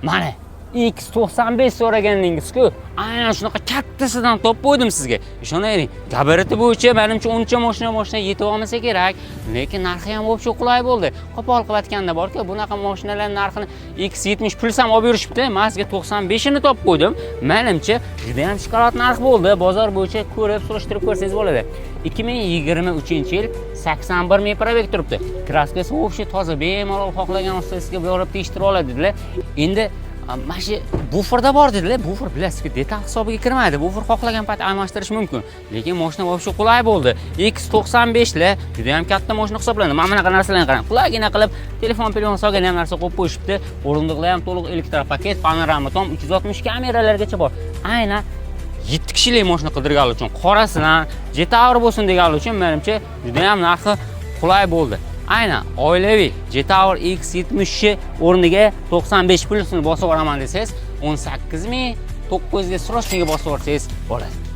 Mana X95 so'ragandingiz-ku, aynan shunaqa kattasidan topib qo'ydim sizga. Ishonavering, gabariti bo'yicha menimcha uncha mashina yetib olmasa kerak, lekin narxi ham вообще qulay bo'ldi. Qo'pol qilayotganda borku, bunaqa mashinalar narxini X70 plus ham olib yurishibdi. Men sizga 95 ini topib qo'ydim. Menimcha juda ham shokolad narx bo'ldi. Bozor bo'yicha ko'rib, surishtirib ko'rsangiz bo'ladi. 2023-yil, 81 ming пробег turibdi. Краска si вообще toza, bemalol xohlagan ustasiga borib tekshirib oladi dedilar. Endi mana shu buferda bor dedilar. Bufer, bilasizku, detal hisobiga kirmaydi. Bufer xohlagan payt almashtirish mumkin. Lekin mashina вообще qulay bo'ldi. X95 lar juda ham katta mashina hisoblanadi. Mana bunaqa narsalarni qarang. Qulaygina qilib telefon solgan ham narsa qo'yib qo'yishibdi. O'rindiqlar ham to'liq elektropaket, panorama tom, 360 kameralargacha bor. Aynan 7 kishilik mashina qidirganlar uchun, qorasidan Jetour bo'lsin deganlar uchun menimcha juda ham narxi qulay bo'ldi. Aynan oilaviy Jetour X70 o'rniga 95 plusini bosib yuboraman desangiz, 18 900 ga срочный ga bosib yuborsangiz bo'ladi.